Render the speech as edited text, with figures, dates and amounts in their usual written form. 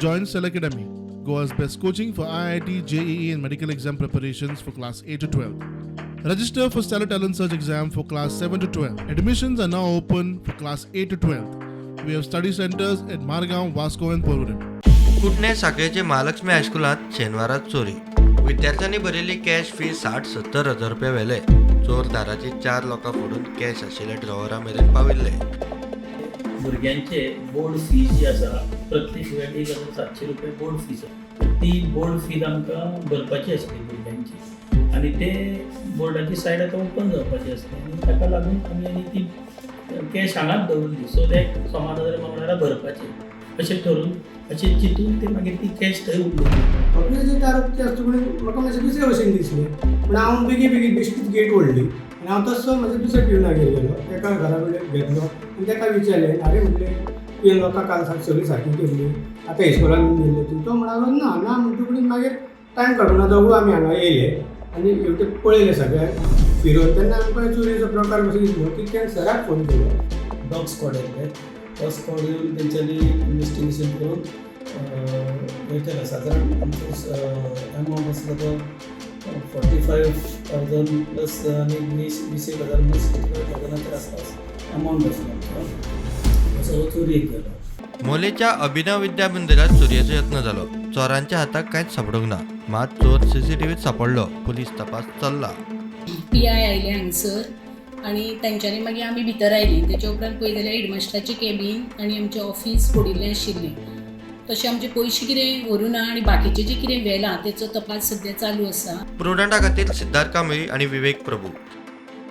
Join Cell Academy, Goa's best coaching for IIT, JEE, and medical exam preparations for class 8 to 12. Register for Stellar Talent Search exam for class 7 to 12. Admissions are now open for class 8 to 12. We have study centers at Margaon, Vasco, and Porvorim. कुटणे साखळेचे Mahalakshmi हायस्कुलांत शेनवारा चोरी. विद्यार्थ्यांनी भरिल्ली cash fee 60-70 हजार रुपया व्हेले. चोर दाराची चार लोकां फोडून कॅश आशिल्ल्या ड्रॉवरा मेरेन पाविल्ले. भुरग्यांचे बोर्ड फी जी आसा, प्रत्येक भुरग्याक 1700 रुपया बोर्ड फीज आसा. ती बोर्ड फीज आमकां भरपाची आसली भुरग्यांची आनी ते बोर्डाची सायड आतां ओपन जावपाची आसली आनी ताका लागून आमी आनी ती कॅश हांगाच दवरली, सो that सोमारा जाल्यार मंगळारा भरपाची अशें ठरून, अशें चिंतून ते मागीर ती कॅश थंय उरली. ऑफिसाचें दार उक्तें आसता म्हणून म्हाका मातशें दुसरे भशेन दिसलें, पूण हांव बेगीन बेगीन बेश्टीच गेट ओडली आनी हांव तसो म्हज्या दुसऱ्या पिवनागेर गेलो. तेका घरा कडेन घेतलो आनी तेका विचारलें, "आरे," म्हटलें, "तुवें लोकां काल सगळी सारकी केल्ली, आतां इस्कोलान गेल्ले तूं?" तो म्हणालो, "ना ना." म्हणटकूच मागीर टायम काडूना दोगूय आमी हांगा येयले आनी हेवटेन पळयलें सगळें फिरोवन. तेन्ना आमकां चोरयेचो प्रकार कसो दिसलो की तेणें सराक फोन केलो. डॉग स्क्वॉड येयल्ले. डॉग स्क्वॉड येवन तेंच्यांनी इन्वेस्टिगेशन करून हें केलें. सादारण आमचो एमावंट आसलो तो 45,000 प्लस आनी 20-20 एक हजार, म्हणजे 65,000च्या आसपास अमावंट आसलो आमचो. असो हो चोरयेक गेलो. मोलेच्या अभिनव विद्या मंदिरात चोरयेचो यत्न जालो. चोरांच्या हाताक कांयच सापडूंक ना, मात चोर सीसीटीव्हीत सापडलो. पुलीस तपास चल्ला. पी I आयले हांगसर आनी तेंच्यांनी मागीर आमी भितर आयलीं. तेच्या उपरांत पळयत जाल्यार हेडमास्टराचें केबीन आनी आमचें ऑफीस फोडिल्लें आशिल्लें. तशें आमचे पयशे कितें व्हरूं ना आनी बाकीचें जें कितें व्हेलां तेचो तपास सद्या चालू आसा. प्रुडंटा खातीर सिद्धार्थ कांबळी आणि विवेक प्रभू.